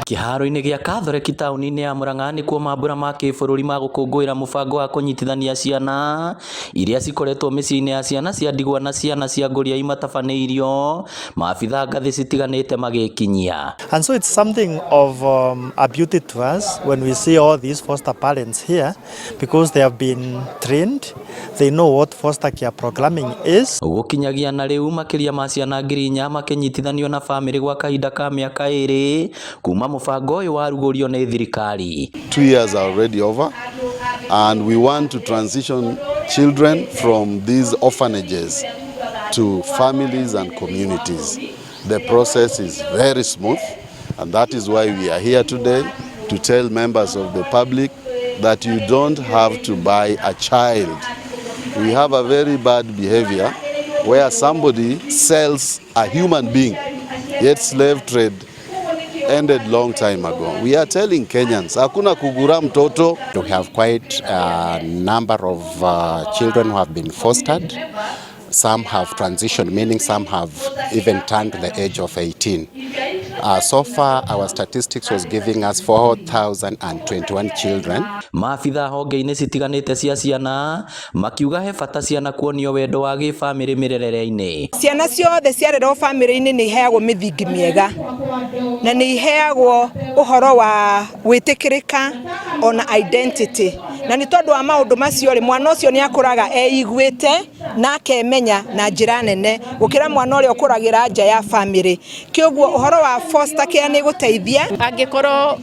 Kĩharo-inĩ gĩa Katholeki taũni-inĩ ya Murang'a nĩkuo mambura ma kĩbũrũri ma gũkũngũĩra mũbango wa kũnyitithania ciana iria cikoretwo mĩciĩ-inĩ ya ciana cia ndigwa na ciana cia ngũriai matabanĩirio, maabitha ngathĩ citiganĩte magĩkinyia. And so it's something of a beauty to us when we see all these foster parents here because they have been trained, they know what foster care programming is. Gũkinyagia na rĩu makĩria ma ciana 4,000 makĩnyitithanio na bamĩrĩ gwa kahinda ka mĩaka 2 kuma mũbango ũyũ warugũrio nĩ thirikari. 2 years are already over, and we want to transition children from these orphanages to families and communities. The process is very smooth, and that is why we are here today to tell members of the public that you don't have to buy a child. We have a very bad behavior where somebody sells a human being, yet slave trade ended long time ago. We are telling Kenyans, hakuna kugura mtoto. We have quite a number of children who have been fostered. Some have transitioned, meaning some have even turned the age of 18. So far, our statistics was giving us 4,021 children. Maabitha honge-inĩ citiganĩte cia ciana makiuga he bata ciana kuonio wendo wa gĩbamĩrĩ mĩrerere-inĩ. Ciana ciothe ciarerwo bamĩrĩ-inĩ nĩ iheagwo mĩthingi mĩega na nĩ iheagwo ũhoro wa gwĩtĩkĩrĩka ona identity, na nĩ tondũ wa maũndũ macio rĩ, mwana ũcio nĩ akũraga eiguĩte na akemenya na njĩra nene gũkĩra mwana ũrĩa ũkũragĩra nja ya bamĩrĩ. Kĩoguo ũhoro wa foster care nĩ gũteithia. Angĩkorwo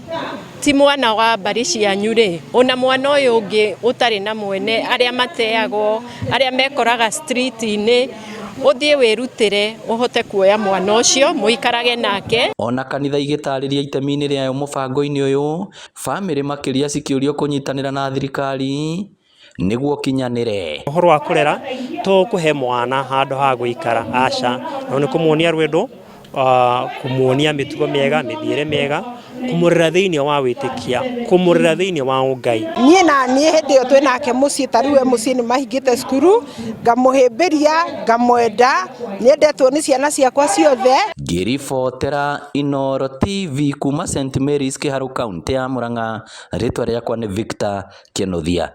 ti mwana wa mbarĩ cianyu rĩ, ona mwana ũyũ ũngĩ ũtarĩ na mwene, arĩa mateagwo, arĩa mekoraga street-inĩ, ũthiĩ wĩrutĩre ũhote kuoya mwana ũcio mũikarage nake. Ona kanitha igĩtarĩria itemi-inĩ rĩayo mũbango-inĩ ũyũ, bamĩrĩ makĩria cikĩũrio kũnyitanĩra na thirikari nĩguo ũkinyanĩre. Ũhoro wa kũrera to kũhe mwana handũ ha gũikara, aca, no nĩ kũmuonia rwendo, kũmuonia mĩtugo mĩega, mĩthiĩre mĩega, kũmũrera thĩinĩ wa wĩtĩkia, kũmũrera thĩinĩ wa ũngai. Niĩ na niĩ hĩndĩ ĩyo twĩ nake mũciĩ, ta rĩu e mũciĩ nĩ mahingĩte cukuru, ngamũhĩmbĩria, ngamwenda, nĩendetwo nĩ ciana ciakwa ciothe. Ngĩribotera Inooro TV kuma St Mary's Kĩharũ, kaũntĩ ya Murang'a, rĩtwa rĩakwa nĩ Victor Kĩnuthia.